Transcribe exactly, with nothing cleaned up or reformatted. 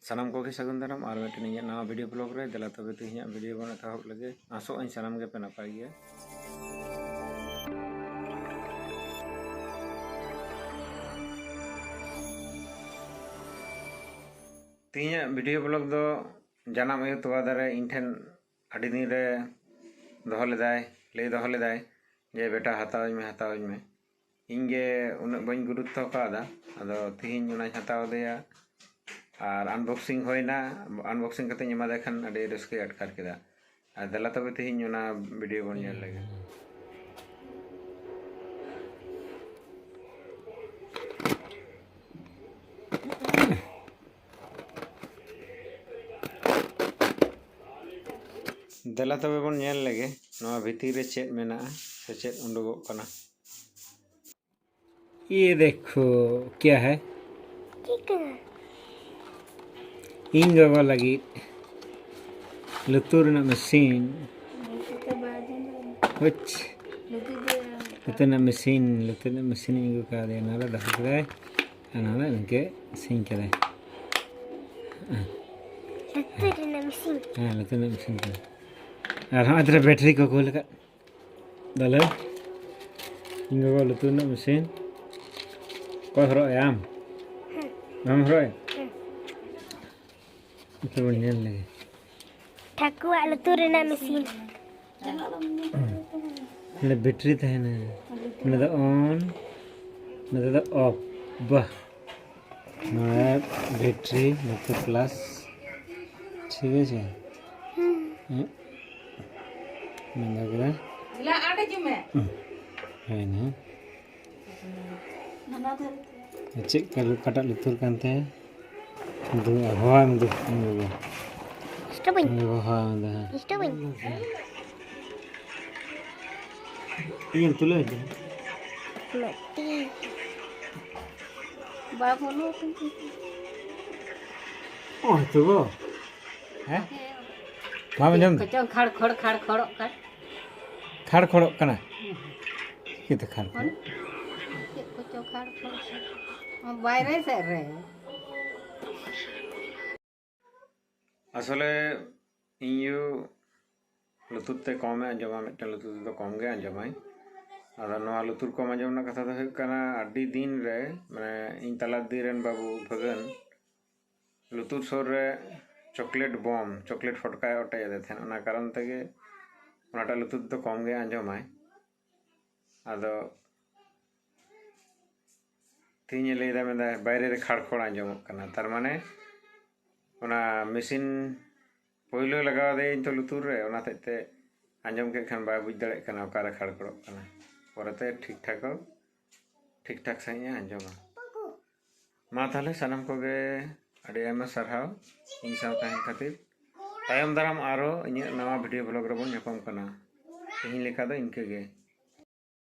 ᱥᱟᱱᱟᱢ ᱠᱚᱜᱮ ᱥᱟᱹᱜᱩᱱ ᱫᱟᱨᱟᱢ ᱟᱨ ᱢᱤᱫᱴᱮᱱ ᱤᱧᱟᱹᱜ ᱱᱟᱣᱟ video vlog ᱨᱮ᱾ ᱫᱮᱞᱟ ᱛᱚᱵᱮ ᱛᱮᱦᱮᱧᱟᱜ video ᱵᱚᱱ ᱮᱛᱚᱦᱚᱵ ᱞᱮᱜᱮ᱾ ᱟᱥᱚᱜ ᱟᱹᱧ ᱥᱟᱱᱟᱢ ᱜᱮᱯᱮ ᱱᱟᱯᱟᱭ ᱜᱮᱭᱟ᱾ ᱛᱮᱦᱮᱧᱟᱜ video vlog ᱫᱚ ᱡᱟᱱᱟᱢ ᱟᱭᱳ ᱛᱚᱣᱟ ᱫᱟᱨᱮ ᱤᱧ ᱴᱷᱮᱱ ᱟᱹᱰᱤ ᱫᱤᱱ ᱨᱮ ᱫᱚᱦᱚ ᱞᱮᱫᱟᱭ, ᱞᱟᱹᱭ ᱫᱚᱦᱚ ᱞᱮᱫᱟᱭ ᱡᱮ, "ᱵᱮᱴᱟ, ᱦᱟᱛᱟᱣᱟᱹᱧ ᱢᱮ, ᱦᱟᱛᱟᱣᱟᱹᱧ ᱢᱮ᱾" ᱤᱧ ᱜᱮ ᱩᱱᱟᱹᱜ ᱵᱟᱹᱧ ᱜᱩᱨᱩᱛᱛᱚ ᱠᱟᱣᱫᱟ᱾ ᱟᱫᱚ ᱛᱤᱦᱤᱧ ᱚᱱᱟᱧ ᱦᱟᱛᱟᱣ ᱟᱫᱮᱭᱟ ᱟᱨ unboxing ᱦᱩᱭᱱᱟ᱾ Unboxing ᱠᱟᱛᱮᱧ ᱮᱢᱟᱫᱮ ᱠᱷᱟᱱ ᱟᱹᱰᱤ ᱨᱟᱹᱥᱠᱟᱹᱭ ᱟᱴᱠᱟᱨ ᱠᱮᱫᱟ᱾ ᱟᱨ ᱫᱮᱞᱟ ᱛᱚᱵᱮ ᱛᱤᱦᱤᱧ ᱚᱱᱟ video ᱵᱚᱱ ᱧᱮᱞ ᱞᱮᱜᱮ᱾ ᱫᱮᱞᱟ ᱛᱚᱵᱮ ᱵᱚᱱ ᱧᱮᱞ ᱞᱮᱜᱮ ᱱᱚᱣᱟ ᱵᱷᱤᱛᱤᱨ ᱨᱮ ᱪᱮᱫ ᱢᱮᱱᱟᱜᱼᱟ ᱥᱮ ᱪᱮᱫ ᱩᱰᱩᱠᱚᱜ ᱠᱟᱱᱟ᱾ ये देखो, क्या है? ᱪᱮᱫ ᱠᱟᱱᱟ? ᱤᱧ ᱜᱚᱜᱚ ᱞᱟᱹᱜᱤᱫ ᱞᱩᱛᱩᱨ ᱨᱮᱱᱟᱜ machine᱾ ᱞᱩᱛᱩᱨ ᱛᱮ ᱵᱟᱭ ᱟᱸᱡᱚᱢ ᱫᱟ᱾ ᱦᱳᱪ᱾ ᱞᱩᱛᱩᱨ ᱛᱮ ᱞᱩᱛᱩᱨ ᱨᱮᱱᱟᱜ machine, ᱞᱩᱛᱩᱨ ᱨᱮᱱᱟᱜ machine ᱤᱧ ᱟᱹᱜᱩ ᱠᱟᱣᱫᱮᱭᱟ, ᱚᱱᱟ ᱨᱮ ᱫᱚᱦᱚ ᱠᱮᱫᱟᱭ᱾ ᱟᱨ ᱱᱚᱣᱟ ᱫᱚ ᱤᱱᱠᱟᱹ ᱥᱤᱧ ᱠᱟᱫᱟᱭ᱾ ᱞᱩᱛᱩᱨ ᱨᱮᱱᱟᱜ machine᱾ ᱦᱮᱸ, ᱞᱩᱛᱩᱨ ᱨᱮᱱᱟᱜ machine ᱠᱟᱱᱟ᱾ ᱟᱨ ᱦᱚᱸᱜᱼᱚᱭ ᱛᱟᱦᱞᱮ battery ᱠᱚ ᱠᱩᱞ ᱟᱠᱟᱫ᱾ ᱫᱟᱞᱮ, ᱤᱧ ᱜᱚᱜᱚ ᱞᱩᱛᱩᱨ ᱨᱮᱱᱟᱜ machine᱾ ᱚᱠᱚᱭ ᱦᱚᱨᱚᱜ ᱟᱭᱟ ᱟᱢ? ᱦᱮᱸ᱾ ᱟᱢ ᱦᱚᱨᱚᱜ ᱟᱭᱟ? ᱦᱮᱸ᱾ ᱱᱤᱛᱚᱜ ᱵᱚᱱ ᱧᱮᱞ ᱞᱮᱜᱮ᱾ ᱴᱷᱟᱹᱠᱩᱣᱟᱜ ᱞᱩᱛᱩᱨ ᱨᱮᱱᱟᱜ machine᱾ ᱱᱚᱰᱮ battery ᱛᱟᱦᱮᱱᱟ᱾ ᱱᱚᱰᱮ ᱫᱚ on, ᱱᱚᱰᱮ ᱫᱚ off᱾ ᱵᱟᱦ! ᱱᱚᱰᱮ battery, ᱱᱚᱛᱮ plus᱾ ᱴᱷᱤᱠ ᱟᱪᱷᱮ? ᱦᱩᱸ᱾ ᱦᱮᱸ᱾ ᱵᱚᱱᱫᱚ ᱠᱮᱫᱟ᱾ ᱦᱩᱸ᱾ ᱦᱩᱭᱱᱟ᱾ ᱪᱮᱫ ᱠᱟ ᱞᱩ-, ᱚᱠᱟᱴᱟᱜ ᱞᱩᱛᱩᱨ ᱠᱟᱱ ᱛᱟᱭᱟ? ᱫᱩ-, ᱦᱚᱦᱚᱣᱟᱭ ᱢᱮ ᱫᱩ, ᱩᱱᱤ ᱜᱚᱜᱚ᱾ ᱰᱤᱥᱴᱟᱵᱟᱹᱧ᱾ ᱩᱱᱤ ᱜᱚᱜᱚ ᱦᱚᱦᱚᱣᱟᱭ ᱢᱮ ᱫᱩ, ᱦᱮᱸ᱾ ᱰᱤᱥᱴᱟᱵᱟᱹᱧ᱾ ᱤᱧᱮᱢ ᱛᱩᱞᱟᱹᱣ ᱤᱫᱤ? ᱢᱤᱫᱴᱤᱡ᱾ ᱵᱟᱵᱚᱱ ᱚ, ᱦᱤᱛᱩ ᱜᱚ? ᱦᱮᱸ? ᱵᱟᱢ ᱟᱸᱡᱚᱢ ᱫᱟ? ᱠᱚᱪᱚᱝ ᱠᱷᱟᱲ ᱠᱷᱚᱲ ᱠᱷᱟᱲ ᱠᱷᱚᱲᱚᱜ ᱠᱟᱱ᱾ ᱠᱷᱟᱲ ᱠᱷᱚᱲᱚᱜ ᱠᱟᱱᱟ? ᱦᱮᱸ᱾ ᱪᱤᱠᱟᱹᱛᱮ ᱠᱷᱟᱲ ᱠᱷᱚᱲ? ᱪᱮᱫ ᱠᱚᱪᱚ ᱠᱷᱟᱲ ᱠᱷᱚᱲ ᱠᱷᱟᱲ᱾ ᱵᱟᱭᱨᱮ ᱥᱮᱫ ᱨᱮ᱾ ᱟᱥᱚᱞᱮ ᱤᱧ ᱭᱩ ᱞᱩᱛᱩᱨ ᱛᱮ ᱠᱚᱢᱮ ᱟᱸᱡᱚᱢᱟ, ᱢᱤᱫᱴᱮᱱ ᱞᱩᱛᱩᱨ ᱛᱮᱫᱚ ᱠᱚᱢ ᱜᱮ ᱟᱸᱡᱚᱢᱟᱭ᱾ ᱟᱫᱚ ᱱᱚᱣᱟ ᱞᱩᱛᱩᱨ ᱠᱚᱢ ᱟᱸᱡᱚᱢ ᱨᱮᱱᱟᱜ ᱠᱟᱛᱷᱟ ᱫᱚ ᱦᱩᱭᱩᱜ ᱠᱟᱱᱟ, ᱟᱹᱰᱤ ᱫᱤᱱ ᱨᱮ, ᱢᱟᱱᱮ, ᱤᱧ ᱛᱟᱞᱟ ᱫᱤ ᱨᱮᱱ ᱵᱟᱹᱵᱩ ᱵᱷᱟᱹᱜᱟᱹᱱ ᱞᱩᱛᱩᱨ ᱥᱩᱨ ᱨᱮ ᱪᱚᱠᱞᱮᱴ ᱵᱚᱢ, ᱪᱚᱠᱞᱮᱴ ᱯᱷᱚᱴᱠᱟᱭ ᱚᱴᱮᱡ ᱟᱫᱮ ᱛᱟᱦᱮᱸᱫ᱾ ᱚᱱᱟ ᱠᱟᱨᱚᱱ ᱛᱮᱜᱮ ᱚᱱᱟᱴᱟᱜ ᱞᱩᱛᱩᱨ ᱛᱮᱫᱚ ᱠᱚᱢ ᱜᱮ ᱟᱸᱡᱚᱢᱟᱭ᱾ ᱟᱫᱚ ᱛᱮᱦᱤᱧᱮ ᱞᱟᱹᱭᱫᱟ, ᱢᱮᱱᱫᱟ ᱵᱟᱭᱨᱮ ᱨᱮ ᱠᱷᱟᱲ ᱠᱷᱚᱲ ᱟᱸᱡᱚᱢᱚᱜ ᱠᱟᱱᱟ᱾ ᱛᱟᱨ ᱢᱟᱱᱮ ᱚᱱᱟ ᱢᱮᱥᱤᱱ ᱯᱳᱭᱞᱳ ᱞᱟᱜᱟᱣ ᱟᱫᱮᱭᱟᱹᱧ ᱛᱚ ᱞᱩᱛᱩᱨ ᱨᱮ, ᱚᱱᱟ ᱦᱚᱛᱮᱡ ᱛᱮ ᱟᱸᱡᱚᱢ ᱠᱮᱫ ᱠᱷᱟᱱ ᱵᱟᱭ ᱵᱩᱡᱽ ᱫᱟᱲᱮᱭᱟᱜ ᱠᱟᱱᱟ ᱚᱠᱟᱨᱮ ᱠᱷᱟᱲ ᱠᱷᱚᱲᱚᱜ ᱠᱟᱱᱟ᱾ ᱯᱚᱨᱮᱛᱮ ᱴᱷᱤᱠ ᱴᱷᱟᱠ, ᱴᱷᱤᱠ ᱴᱷᱟᱠ ᱥᱟᱺᱦᱤᱡ ᱮ ᱟᱸᱡᱚᱢᱟ᱾ ᱢᱟ ᱛᱟᱦᱞᱮ ᱥᱟᱱᱟᱢ ᱠᱚᱜᱮ ᱟᱹᱰᱤ ᱟᱭᱢᱟ ᱥᱟᱨᱦᱟᱣ ᱤᱧ ᱥᱟᱶ ᱛᱟᱦᱮᱱ ᱠᱷᱟᱹᱛᱤᱨ᱾ ᱛᱟᱭᱚᱢ ᱫᱟᱨᱟᱢ ᱟᱨᱚ ᱤᱧᱟᱹᱜ ᱱᱟᱣᱟ ᱵᱷᱤᱰᱤᱭᱳ ᱵᱞᱚᱜ ᱨᱮᱵᱚᱱ ᱧᱟᱯᱟᱢ ᱠᱟᱱᱟ᱾ ᱛᱮᱦᱮᱧ ᱞᱮᱠᱟ ᱫᱚ ᱤᱱᱠᱟᱹ ᱜᱮ᱾